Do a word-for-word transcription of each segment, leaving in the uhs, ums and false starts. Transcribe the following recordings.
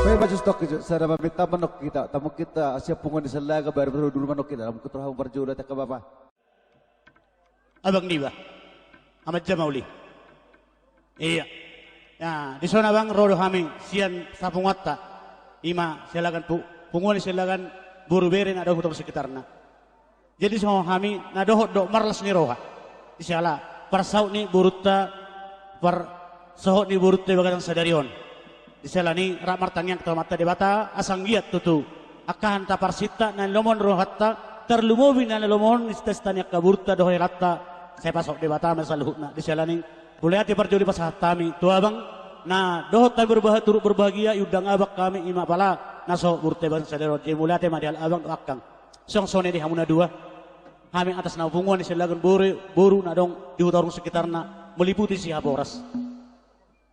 Baik, maju stok itu. Sada maminta manok kita. Tamu kita siap punguan di selaga, baru baru dulu manok kita. Tamu kita roha parjolo, teka bapa. Abang niba. Amat jama uli. Iya. Ya, di sona bang, ro do hami, sian sapunguanta. Ima, sialagan pu-, punguan sialagan, boru bere na dohot tu sekitarna. Jadi songon hami na dohot do marlas ni roha. Di siala parsaut ni borunta, parsohot ni borunta di bagasan sadari on. Di siala ni rap martangiang tu Amanta Debata, asa anggiat tutu angka hata parsinta na nilomohon rohanta, tarlumobi na nilomohon ni sita-sita ni angka borunta dohot helanta, sai pasaut Debata ma saluhutna. Di siala ni, mauliate parjolo pasahat hami tu abang, na dohot hami berbahagia, turut berbahagia, iundang abang hami, ima pala na sohot borunta di bagasan sadari on. Jadi mauliate ma di halak abang dohot angkang. Songon songon i di hamuna dua. Hami atas nama punguan ni sialagan boru, boru na adong di Huta Urung sekitarna, meliputi Sihaboras,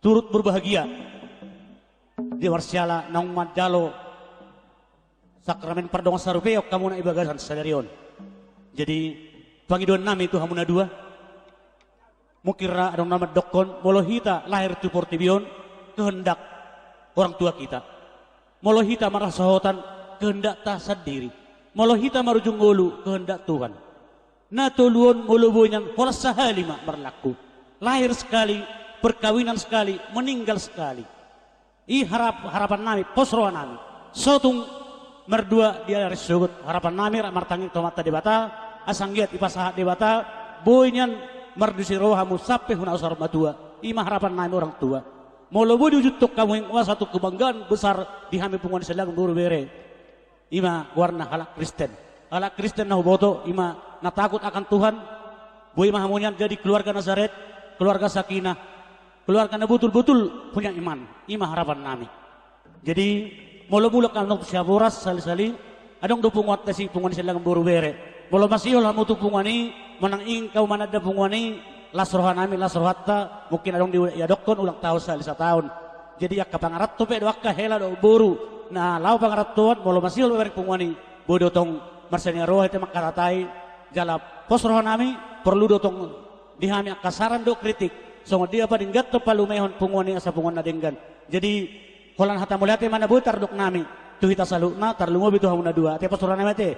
turut berbahagia di marsiala naung manjalo sakramen pardongansaripeon hamuna di bagasan sadari on. Jadi, pangidoan nami tu hamuna dua. Mungkin ra adong na mandokkon, molo hita lahir tu portibi on, kehendak orang tua kita. Molo hita marhasohotan, kehendakta sandiri. Molo hita marujung ngolu, kehendak Tuhan. Na tolu on molo boi nian holan sahali ma marlaku. Lahir sekali, perkawinan sekali, meninggal sekali. I harap-, harapan nami, pos roha nami. Sotung mardua di ari sogot, harapan nami rap martangiang tu Amanta Debata, asa anggiat dipasahat Debata, boi nian marnisi roha hamu sampe hunasar matua. Ima harapan nami orang tua. Molo boi diujungkon hamu, asa tu kebanggaan besar di hami punguan sialagan boru bere. Ima goarna halak Kristen. Halak Kristen na huboto, ima na takut akan Tuhan. Boi ma hamu nian jadi keluarga Nazaret, keluarga sakinah, keluarga na botul-botul punya iman. Ima harapan nami. Jadi, molo mulak hamu tu Sihaboras, sahali-sahali, adong do punguanta i, punguan sialagan boru bere. Molo masihol hamu tu punguan i, manang ingin hamu mananda punguan i, las roha nami, las rohanta, mungkin adong di, diadokkon ulang tahun sahali sataon. Jadi angka pangaranto pe do, angka hela dohot boru na laho pangarantoan, molo masihol mamereng punguan i, boi do tong marsiala ni roha hita mangkatatai, jala pos roha nami, porlu do tong di hami angka saran dohot kritik, songon dia padengganhon, palumehon punguan i asa punguan na denggan. Jadi, holan hata mauliate ma na boi tardok nami tu hita saluhutna, tarlumobi tu hamuna dua. Ate, pos roha nami ate.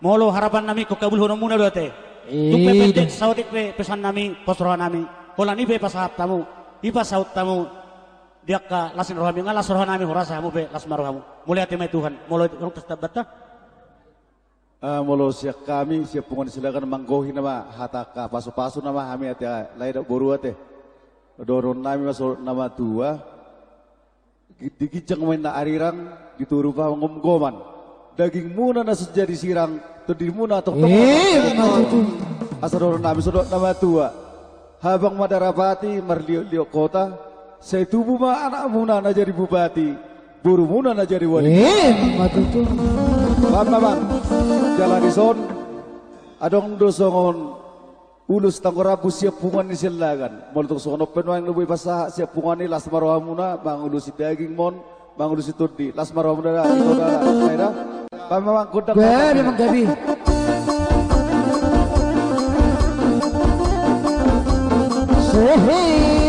Molo harapan nami ingkon kabulhononmuna do ate. Tung pe, ida, pendek saotik pe pesan nami, pos roha nami. Holan i pe pasahat hamu, i pasaut hamu di angka las ni rohami, nga las roha nami, horas hamu pe las ma rohamu. Mauliate ma i Tuhan. Molo adong tu sitambanta. Ah, molo sian hami, sian punguan sialagan, manggohi nama hata angka pasu-pasu nama hami ate, lae dohot boru ate. Dohonon nami ma songon na matua. Di ginjang ma inna arirang, di toru pangomgoman. Dagingmuna na so jadi sirang, tondimuna tongtong. Eh, ma tutu. Asa dohonon nami songon na matua. Habang ma darapati, marliot-liot kota, sai tubu ma anakmuna na jadi bupati, borumuna na jadi wali. Eh, ma tutu. Paham ma bang. Jala dison, adong do songon ulos tanggo rambu sian punguan ni sialagan. Molo tung songon on pe nuaeng na boi pasahat sian punguan i, las ma rohamuna, mangulusi daging mon, mangulusi tondi, las ma rohamuna da, ito da, da, da. Paham ma bang, gondang. Bari manggabi. Sohe.